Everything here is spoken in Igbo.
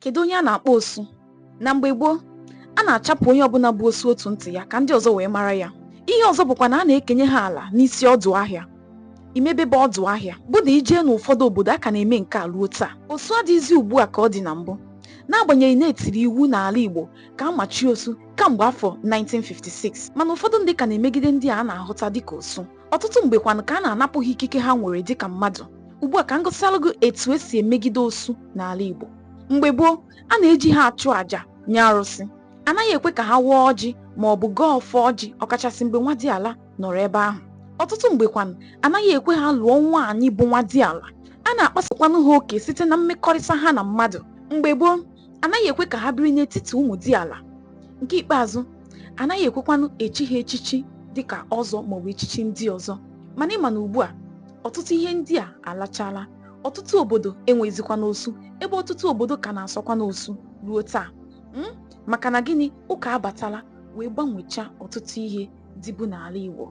Kedu onye a na-akpọ osu? Na mgbe gboo, a na-achapụ onye ọbụla bụ osu otu ntị ya ka ndị ọzọ wee mara ya. Ihe ọzọ bụkwa na a na-ekenye ha ala n'isi ọdụ ahịa. Imebe bụ ọdụ ahịa bụ na ijee n'ụfọdụ obodo a ka na-eme nke a ruo taa. Osu adịghịzi ugbu a ka ọ dị na mbụ. N'agbanyeghị na etiri iwu n'ala Igbo ka a machie osu kamgbe afọ 1956, mana ụfọdụ ndị ka na-emegide ndị a na-ahụta dịka osu. Ọtụtụ mgbe kwanụ ka a na-anapụ ha ikike ha nwere dịka mmadụ. Ugbu a ka m gụsịalụ gị etu esi emegide osu n'ala Igbo. Mgbe gboo, a na-eji ha achụ àjà nye arụsị. Anaghị ekwe ka ha waa ọjị ma ọ bụ gọọ ọfọ ọjị, ọkachasị mgbe nwadiala nọrọ ebe ahụ. Ọtụtụ mgbe kwanụ, anaghị ekwe ha lụọ nwaanyị bụ nwadiala. A na-akpasokwanụ ha oke site na mmekọrịta ha na mmadụ. Mgbe gboo, anaghị ekwe ka ha biri n'etiti ụmụ diala. Nke ikpeazụ, anaghị ekwekwanụ echi ha echichi dịka ọzọ maọbụ echichi ndị ọzọ. Mana ịma na ugbu a, ọtụtụ ihe ndị a alachala. Ọtụtụ obodo enwezikwana osu, ebe ọtụtụ obodo ka na-asọkwa n'osu ruo taa. Maka na gịnị? Ụka abatala wee gbanwechaa ọtụtụ ihe dịbu n'ala Igbo.